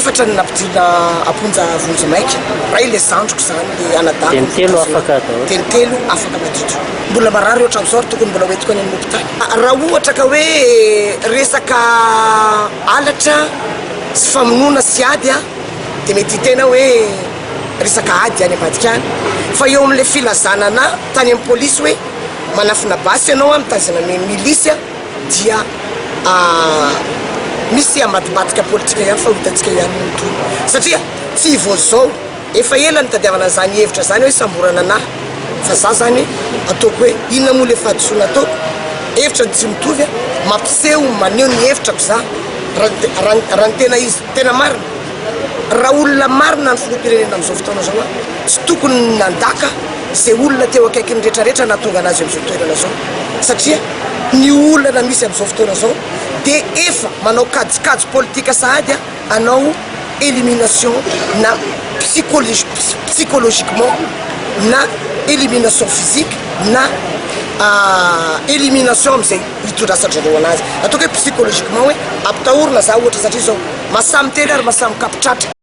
Efatra no nampidirina am-ponja vonjimaika, iray ilay zandriko izany, ilay anadahiko. Dia ny telo afaka daholo. Dia ny telo afaka madiodio. Mbola marary ohatran'izao ary tokony mbola hoentiko any amin'ny hopitaly. Raha ohatra ka hoe resaka halatra sy famonoana sy ady dia mety hiteny aho hoe resaka ady any ambadika any. Fa eo amin'ilay filazana anà tany amin'ny polisy hoe manafina basy ianao, mitazona milisy. dia misy ambadimbadika politika ihany fa ho hitantsika ihany ny tohiny satria tsy vao zao, efa ela nitadiavana an'izany hevitra zany hoe hisamborana anah fa za zany ataoko hoe inona moa le fahadisoana ataoko, hevitra no tsy mitovy a, mampiseho maneho ny hevitrako za raha ny tena izy tena marina, raha olona marina ny filoham-pirenena amin'izao fotoana izao a, tsy tokony nandaka izay olona teo akaikiny retraretra nahatonga anazy amin'izao toerana izao satria Ny olana misy amin'izao fotoana izao dia efa manao kajikajy politika sahady hanao élimination na psychologiquement na élimination physique na élimination amin'izay hitondrasan-dry zareo anazy. Ataoko hoe psychologiquement hoe ampitahorina za ohatra satria izao mahasahy miteny ary mahasahy mikapo-tratra.